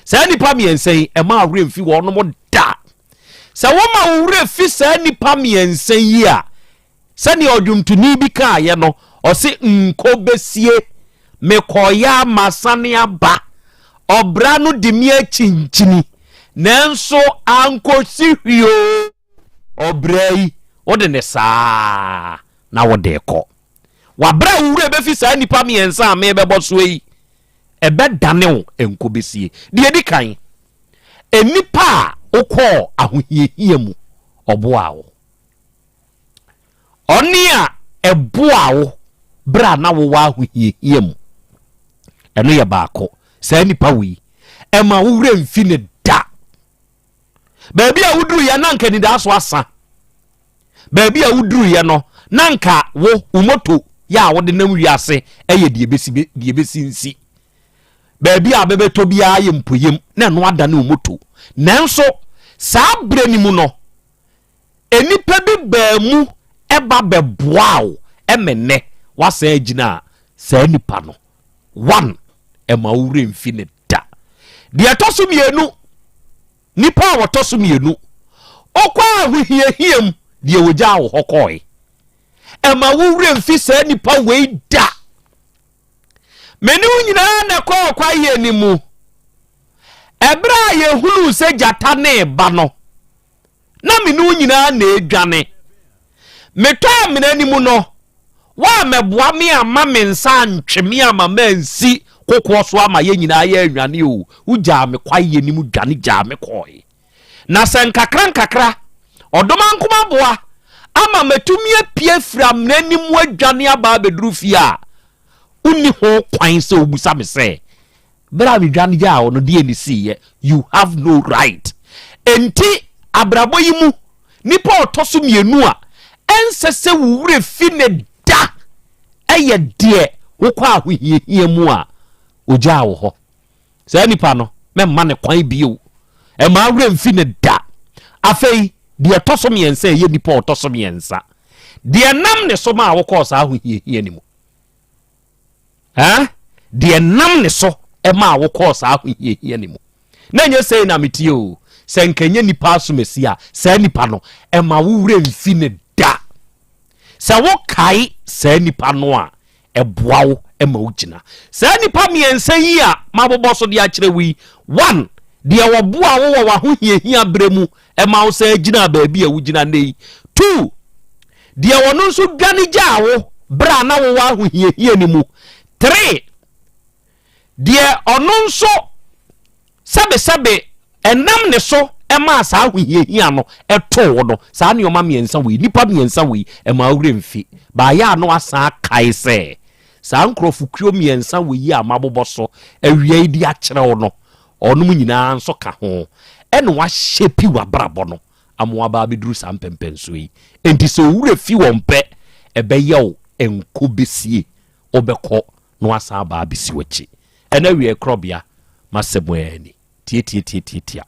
Saa nnipa mmiɛnsa yi, ɛma awerɛ mfi wɔnom da. Sɛ woma wo werɛ fi saa nnipa mmiɛnsa yi a, sɛdeɛ ɔdwomtoni bi kaeɛ no, ɔse, Nkɔ bɛsie, mekɔeɛ a masane aba, ɔbra no de me akyinkyini, nanso ankɔsi hwee o. Ɔbra yi, wode ne saa na wode kɔ. W'abrɛ a wo werɛ bɛfi saa nnipa mmiɛnsa a merebɛbɔ soɔ yi, ɛbɛdane wo nkɔbɛsie. Deɛ ɛdi kan, nnipa a wokɔɔ ahohiahia mu, ɔboaa wo. Ɔne a ɛboaa wo berɛ a na wowɔ ahohiahia mu. Ɛno yɛ baako. Saa nnipa wei, ɛma wo werɛ mfi ne da. Baabi a woduruiɛ na anka anidaso asa. Baabi a woduruiɛ no, na anka wo wo moto yɛ a wode nam wiase yɛ deɛ ɛbɛsi deɛ ɛbɛsi nsi. Baabi a bɛbɛtɔ biara yɛ mpoyam na ɛno adane wo moto. Nanso saa berɛ no mu no, nnipa bi baa mu ba bɛboaa wo ma nnɛ woasan agyina a, saa nipa no, one, ɛma wo werɛ mfi ne da. Deɛ ɛtɔ so mmienu, Nipa a wɔtɔ so mmienu, ɔkɔ ahohiahia mu, deɛ wɔgyaa wo hɔ kɔɔe. Ɛma wo werɛ mfi saa nipa wei da. Me ne wo nyinaa na ɛkɔɔ kwaeɛ no mu. Ɛberɛ a yɛhunuu sɛ gyata ne ba no, na me ne wo nyinaa na ɛredwane. Metɔ amena no mu no, woammɛboa me amma me nsa antwe me amma mansi kokoɔ so ama yɛn nyinaa yɛannwane o, wogyaa me kwaeɛ no mu dwane gyaa me kɔɔe. Na sɛ nkakrankakra ɔdomankoma boa ama matumi apue afiri amena no mu adwane aba abɛduru fie a, wonni ho kwan sɛ wobisa me sɛ, Berɛ a medwane gyaa wo no, deɛn na ɛsiiɛ? You have no right. Enti abrabɔ yi mu, nipa a ɔtɔ so mmienu a ɛnsɛ sɛ wo werɛ fi ne da yɛ deɛ wokɔ ahohiahia mu a ɔgyaa wo hɔ. Saa nipa no, mɛmma ne kwan bio. Ɛma werɛ mfi ne da. Afei, deɛ ɛtɔ so mmiɛnsa ɛyɛ nipa a ɔtɔ so mmiɛnsa. Deɛ nam ne so maa wokɔɔ saa ahohiahia no mu. Ɛn? Deɛ nam ne so maa wokɔɔ saa ahohiahia no mu. Na ɛnyɛ sei na metie o. Sɛ nka ɛnyɛ nipa asomasi a, saa nipa no, ɛma wo werɛ mfi ne da. Sɛ wokae saa nipa no a, ɛboa wo ma wogyina. Saa nipa mmiɛnsa yi a mabobɔ so de akyerɛ wo yi, one, deɛ wɔboa wo wɔ w'ahohiahia berɛ mu ɛma wo san gyinaa baabi a wogyina nnɛ yi. Two, deɛ ɔno nso dwane gyaa wo berɛ a na wowɔ ahohiahia no mu. Three, deɛ ɔno nso sɛbesɛbe ɛnam ne so ɛmaa saa ahohiahia no ɛtoo wo no. Saa nneɛma mmiɛnsa wei, nnipa mmiɛnsa wei, ɛma wo werɛ mfi. Baayɛ a na wasan akae sɛ saa nkurɔfokuo mmiɛnsa wei a mabobɔ so awia yi de akyerɛ wo no, Ɔnom nyinaa nso ka ho na wɔahyɛpi w'abrabɔ no ama woaba abɛduru saa mpɛmpɛnsoɔ yi. Enti sɛ wo werɛ fi wɔn pɛ, ɛbɛyɛ wo nkɔ bɛsie, wobɛkɔ na woasan aba abɛsi w'akyi. Ɛna awieɛ korɔbea, m'asɛm ara ni. Tiatiatiatiatia.